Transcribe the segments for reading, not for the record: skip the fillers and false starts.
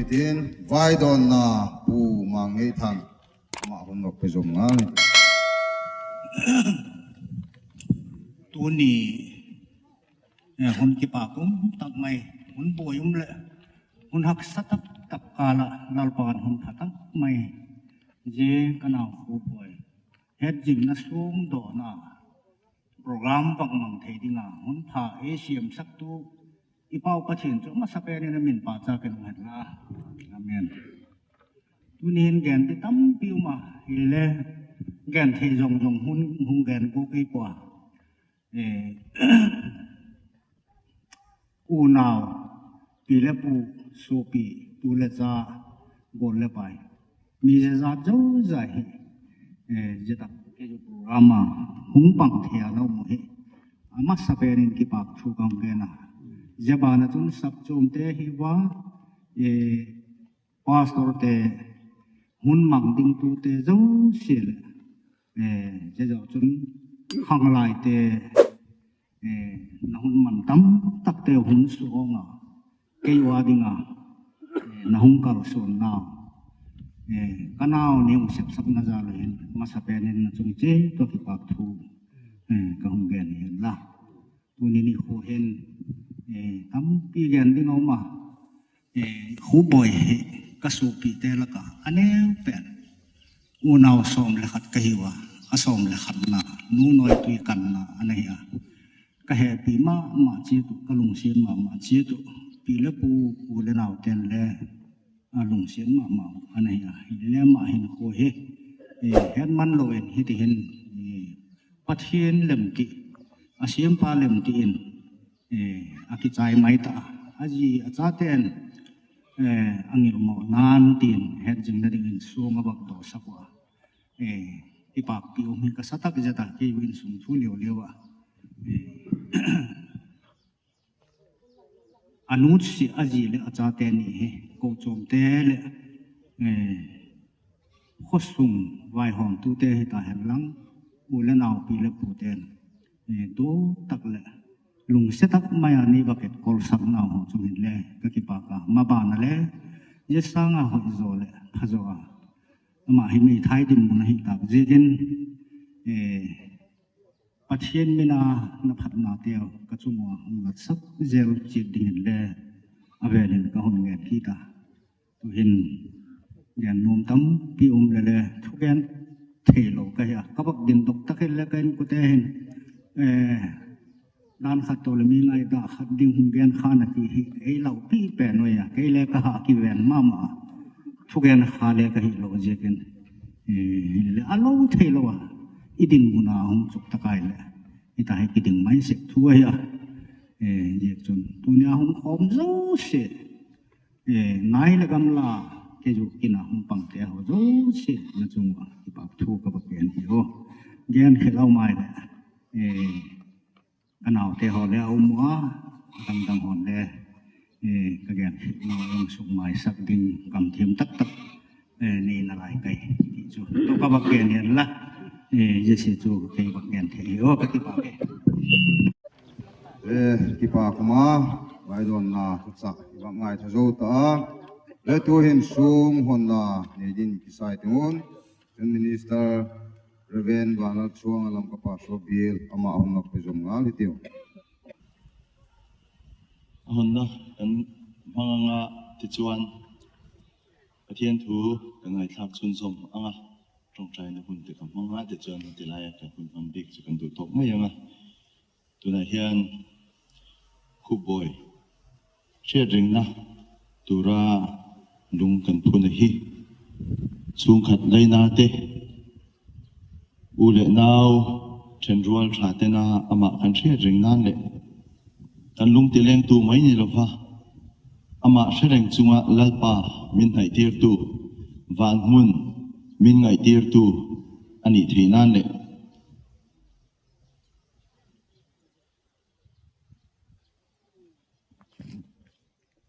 Tin vai dawn na pu ma ngei than amah hun rawk pe zawm ngal ni. Tuni hun ki pa kum tak mai hun buai um le hun hak sa tak tak kala lalpan hun tha tak mai je kanau fu buai het jing na sum do na program bak mang thei dinga hun tha e siam sak tu i pau pathian chu ma sapenin min pa cha ken ngat la. Amen. Tunin gen ti tam pi uma ile gen thei zong zong hun hung gen ko ki kwa e u nau pi le pu su pi tu le cha gol le pai mi ze za zo za hi e je tak ke ju programa hung pang thea lo mu hi ama sapenin ki pak thu kang ge na jebana chun sap chum te hi wa e pastor te hun mang ding tu te zo se le e je zo chun khang lai te e na hun man tam tak te hun su nga ke wa dinga na hung kal son na e kanao ni ung sep sak na za lo hin ma sa pe nin na chung che to ki pak thu e ka hung gen hin la tu ni ni hu hen e tam pi gen ding ma e hu boy he ka su pi te la ka ane pen u nau som le khat ka hiwa a som le khat na nu noi tui kan na ane ya ka he pi ma ma chi tu ka lung sian ma ma chi tu pi le pu u le nau ten le a lung sian ma ma ane ya hi le ma hin ko he e hen man lo en hi ti hin e pathian lem ti a siam pa lem ti in e a ki chai mai ta aji a cha ten e angil mo nan tin het jing na ding in suang abak do sakwa e ti pak pi um hi ka satak jata ke win sung thu leo lewa e anut si aji le acha te ni he ko chom te le e khosung vai hom tu te hi ta hem lang u le nau pi le pu ten e do tak le lung se tak maya ni bucket kol sak na ho chung hin le ka ki pa ka ma ba na le ye sanga ho zo le pha zo a ma hi mi thai din mun hi tak je din e pathian mina na phat na teo ka chungwa hung lat sak zel chi ding le avelin ka hun nge ki ta tu hin yan num tam pi um le le thuken thelo ka ya ka bak din dok tak le kain ku te hin e dan khat to le mi ngai da khat ding hung gen kha na ki hi ei lo pi pe no ya ke le ka ha ki ven ma ma thuken kha le ka hi lo je ken e le alo thelo a idin muna hung chuk takai le ita he ki ding mai se thua ya e je chun tu nya hung khom zo se e nai le gam la ke ju kina hung pang te ho zo se na chung a ki pa thu ka ba ken hi ho gen khelau mai le e kanau te ho le au mua dang dang hon le e ka gen no yong suk mai sak ding kam thiam tak tak e ni na lai kai ti chu to ka ba ken hian la e je se chu ke ba gen the ho ka ti pa ke E ki pa kuma vai don na thu cha ba ngai tha zo ta le tu hin sung hon na ne din ki sai tun chun minister Reverend Vanal Chuang alam ka pa so bil ama hon na pe zom ngal hi tiu. Hon na kan hmanga ti chuan Pathian thu kan ngai thlak chun zom anga tawng trai na hun te ka hmanga ti chuan ti laia ka hun hman bik chu kan duh tawk mai anga tunah hian khupbawi hriat ringna tura lung kan phuna hi chhungkhat laina te u leh nau then rual tha te na amah kan hriat ring nan le kan lung ti leng tu mai ni lova amah hrereng chunga lalpa min hnaih tir tu van hmun min ngaih tir tu ani thei nan le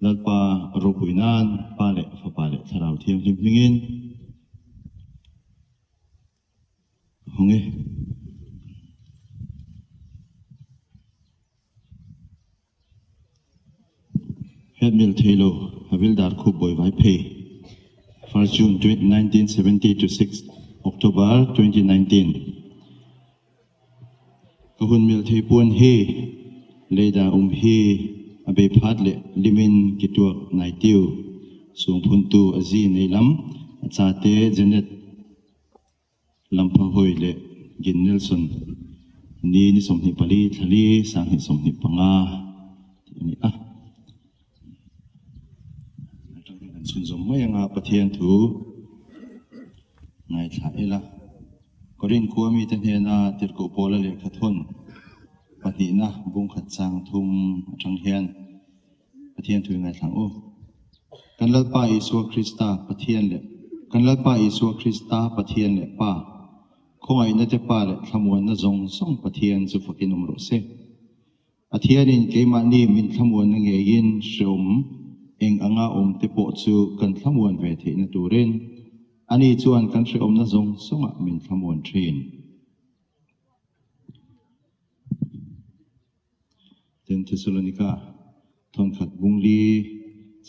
lalpa ropui nan pa le fapa le thlarau thiam hlim hmingin honge. Head mil thei lo, Havildar khu bawi vai phei. 1 June 1970 to 6 October 2019. Ka hun mil thei puan hi leida um hi a bei phat le limin ki tuak nai tiu. Sung phun tu a zi nei lam a cha te Janet Lampha hawi le Gin Nelson ni ni 24 thlali sanghnih 25 tih a ni a. Atang hian kan chhunzawm mai anga Pathian thu ngaithla ila. Korin khua mite hnena tirhkoh Paula lehkha thawn pahnihna bungkhat chang thum atang hian Pathian thu i ngaithla ang u. Kan Lalpa Isua Krista Pathian leh Kan Lalpa Isua Krista Pathian leh Pa, khawngaihna te Pa leh thlamuanna zawng zawng Pathian chu fakin awm rawh se. Pathianin keimahni min thlamuanna ngeiin hreawm eng anga awm te pawh chu kan thlamuan ve theihna turin ani chuan kan hreawmna zawng zawngah min thlamuan thin. Tin, Thesalonika thawnkhat bungli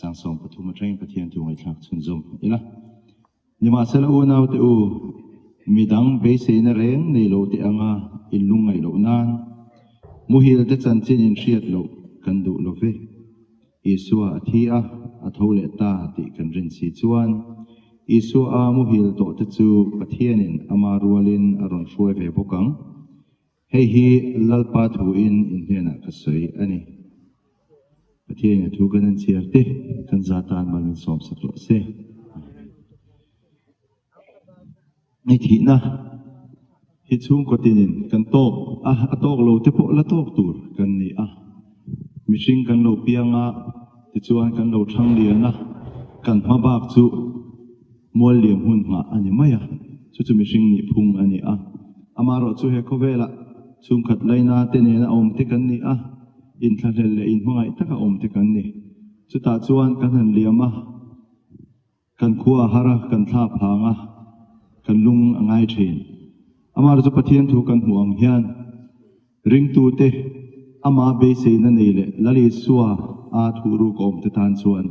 chang 13 atangin Pathian thu ngaihthlak chhunzawm ila. Nimahsela unaute u, midang beiseina reng nei lo te anga in lungngaih loh nan, muhil te chanchin in hriat loh kan duh lo ve. Isua a thi a, a tho leh ta tih kan rin si chuan, Isua a muhil tawh te chu Pathianin ama rualin a rawn hruai ve bawk ang. Hei hi Lalpa thuin in hnenah ka sawi a ni. Pathianin a thu kan an chhiar te kan za tan mal min sawmsak rawh se. Amen. Hei thihna hi chhungkaw tinin kan tawk a, a tawk lo te pawh la tawk tur kan ni a. Mihring kan lo piang a, tichuan kan lo thlang lian a, kan hma bak chu Mual liam hun nghah a ni mai a, chu chu mihring nih phung a ni a. Amaherawh chu he khawvelah chhungkhat laina te nena awm te kan ni a, inthlahlel leh inhmangaih taka awm te kan ni. Chutah chuan kan han liam a, kan khua a har a, kan thla phang a, kan lung a ngai thin. Amaherawh chu Pathian thu kan hmuh ang hian ringtute ama beiseina nei leh Lal Isua a thuhruk awm te tan chuan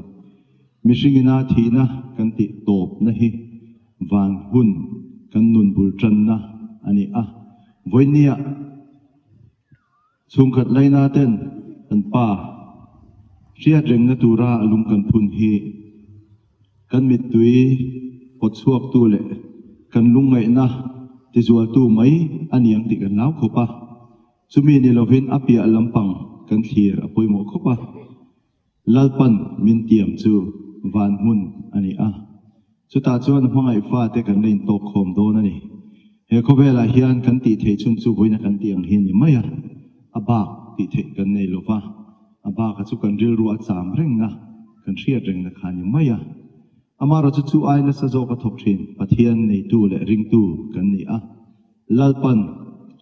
Mihringina thihna kan tih tawpna hi van hun kan nun bul tanna a ni a. Vawinia chhungkhat laina ten kan pa hriat rengna tura lung kan phun hi kan mittui pawt chhuaktu leh kan lungngaihna tizualtu mai a ni ang tih kan lau khawp a. Chumi ni lovin a piah lampang kan thlir a pawimawh khawp a. Lalpan min tiam chu van hmun a ni a, chutah chuan a hmangaih fate kan la intawk khawm dawn a ni. He khawvelah hian kan tih theih chhun chu vawiina kan tih ang hi a ni mai a, a bak tih theih kan nei lo va, a baka chu kan rilru a cham rengna, kan hriat rengna kha a ni mai a. Amaherawhchu chu ai nasa zawk a thawk thin Pathian neitu leh ringtu kan ni a, Lalpan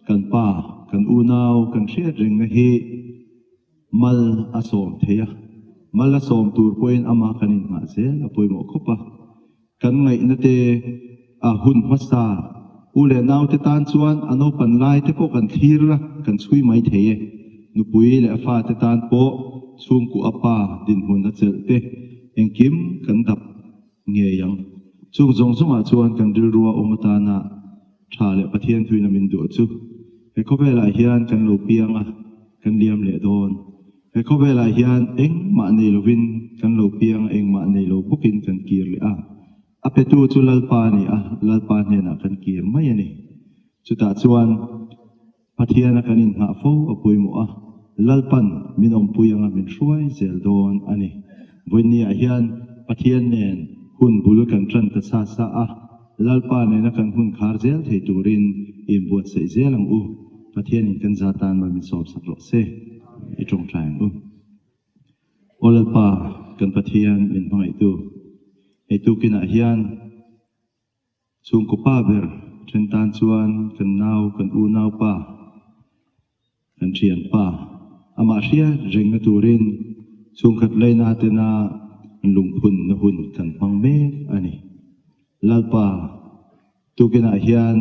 kan pa, kan unau kan hriat rengna hi, Mal a sawm thei a, mal a sawm tur pawhin amah kan inngah zel a pawimawh khawp a. Kan ngaihna te a hun hmasa, u leh naute tan chuan a naupan lai te pawh kan thlir a, kan chhui mai thei e. Nupui leh a fate tan pawh chhungkuh a pa dinhmun a chelh te engkim kan dap ngei ang. Chung zawng zawngah chuan kan rilrua awm atana tha leh Pathian thuin a min duh chu he khawvelah hian kan lo piang a, kan liam leh dawn. He khawvelah hian engmah nei lovin kan lo piang a, engmah nei lo bawkin kan kir leh a. A petu chu Lalpa a ni a, Lalpa hnenah kan kir mai a ni. Chutah chuan Pathiana kan inngah fo a pawimawh a, Lalpan min awmpui anga min hruai zel dawn a ni. Vawinia hian Pathian nen hun bul kan tan ta sa sa a, Lalpa nena kan hun khar zel thei turin inbuatsaih zel ang u. Pathianin kan za tan mal min sawmsak rawh se. I tawngtai ang u. Aw Lalpa, kan Pathian min hmangaihtu, hei tukinah hian Chhungkaw pa ber then tan chuan kan nau, kan unau pa, kan thian pa amah hriat rengna turin chhungkhat laina tena lungphunna hun kan hmang mek a ni. Lalpa, tukinah hian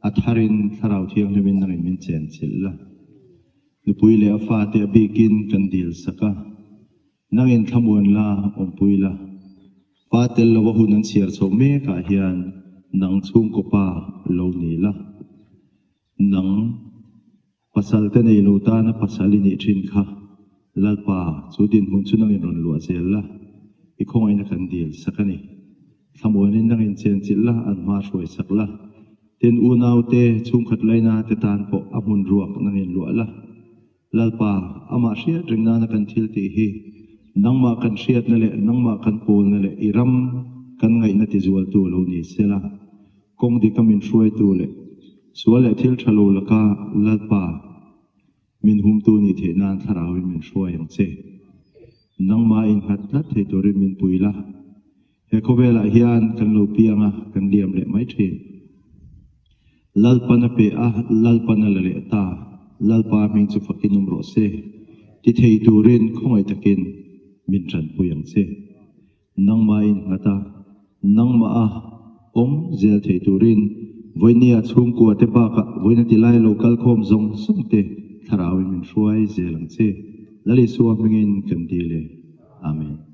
a tharin Thlarau Thianghlimin nangin min chenchilh la. Nupui leh a fate a bikin kan dil sak a. Nangin thlamuan la, awmpui la. Pa tel lova hun an chhiar chhoh mekah hian nang chhungkaw pa lo ni la. Nang pasal te nei lo tana pasal i nih thin kha Lalpa chu dinhmun chu nangin rawn luah zel la, i khawngaihna kan dil sak a ni. Thlamuanin nangin chenchilh la, an hma hruai sak la. Tin, unaute chhungkhat laina te tan pawh a hmun ruak nangin luah la. Lalpa, amah hriat reng nana kan thil tih hi nangmah kan hriatna leh nangmah kan pawlna leh i ram kan ngaihna tizualtu lo ni sela, kawng dika min hruaitu leh sual leh thil tha lo laka Lalpa min humtu nih theih nan thlarauin min hruai ang che. Nangmah innghat tlat thei turin min pui la. He khawvelah hian kan lo piang a, kan liam leh mai thin. Lalpan a pe a, Lalpan a la leh ta, Lalpa hming chu fakin awm rawh se, ti thei turin khawngaih takin min tanpui ang che. Nangmah innghat a, nangmah a awm zel thei turin vawinia chhungkua te bakah vawiina tilai lo kalkhawm zawng zawng te thlarauin min hruai zel ang che. Lal Isua hmingin kan dil e. Amen.